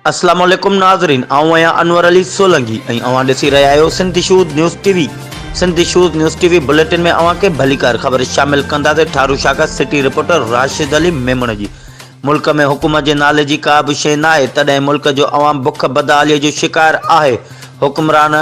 اسلام عليڪم ناظرين آئون آهيان انور علي سولنگي ۽ اوهان ڏسي رهيا آهيو Sindh issues news T V Sindh issues news T V bulletin ۾ اوهان کي ڀليڪار خبر شامل ڪنداسين ٺارو شاخ سٽي رپورٽر راشد علي ميمڻ جي ملڪ ۾ حڪومت جي نالي جي ڪا به شيء ناهي تڏهن ملڪ جو عوام بک بدحالي جو شڪار آهي حڪمران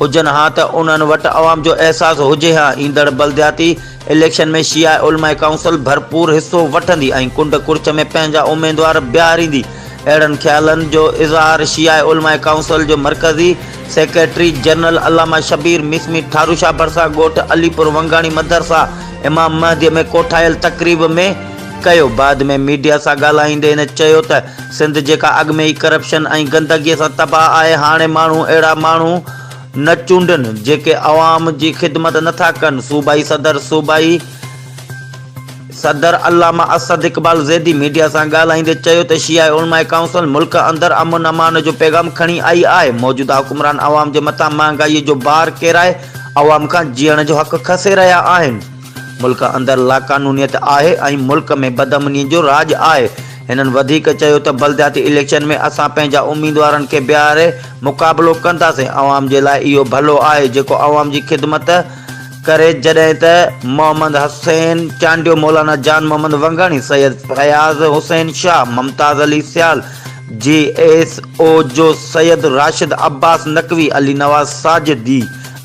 هجن ها ته انهن وٽ عوام جو احساس هجي ها، ايندڙ بلدياتي اليڪشن ۾ شيعه علماء ڪائونسل ڀرپور حصو وٺندي ۽ ڪنڊ ڪڙڇ ۾ پنهنجا اميدوار بيهاريندي، اهڙن خيالن جو اظهار شيعه علماء ڪائونسل جو مرڪزي سيڪريٽري جنرل علامه شبير ميسمي ٺاروشاه ڀرسان ڳوٺ علي پور ونگاڻي مدرسه امام مهدي ۾ ڪوٺايل تقريب ۾ ڪيو، بعد ۾ ميڊيا سان ڳالهائيندي هن چيو ته سنڌ جيڪا اڳ ۾ ئي ڪرپشن ۽ گندگي سان تباهه آهي هاڻي ماڻهو اهڙا ماڻهو نه چونڊن جيڪي عوام جي خدمت نٿا ڪن، صوبائي صدر صوبائي صدر علامه اسد اقبال زيدي ميڊيا سان ڳالهائيندي چيو ته شيعه علماء ڪائونسل ملڪ اندر امن امان جو پيغام کڻي آئي آهي، موجوده حڪمران عوام جي مٿان مهانگائي جو بار ڪيرائي عوام کان جيئڻ جو حق کسي رهيا آهن. ملڪ اندر لاقانونيت آهي ۽ ملڪ ۾ بدامني جو راڄ آهي. هنن وڌيڪ چيو ته بلدياتي اليڪشن ۾ اسان پنهنجا اميدوارن کي بيهاري مقابلو ڪنداسين، عوام جي لاء اهو ڀلو آهي جيڪو عوام جي خدمت ڪري جڏهن ته محمد حسين چانڊيو، مولانا جان محمد ونگاڻي، سيد فياض حسين شاهه، ممتاز علي سيال، جي ايس او جو سيد راشد عباس نقوي، علي نواز ساجدي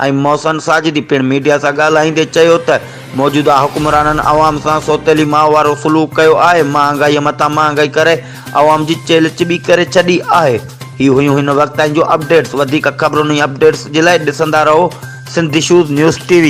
۽ محسن ساجدي پڻ ميڊيا سان ڳالهائيندي چيو ته موجوده حڪمرانن عوام سان سوتيلي ماء وارو سلوڪ ڪيو آهي، مهانگائيء مٿان مهانگائي ڪري عوام جي چيلهه چٻي ڪري ڇڏي آهي. هي هيون هن وقت تائين جون اپڊيٽس، وڌيڪ خبرن ۽ اپڊيٽس جي لاء ڏسندا رهو Sindh issues news T V.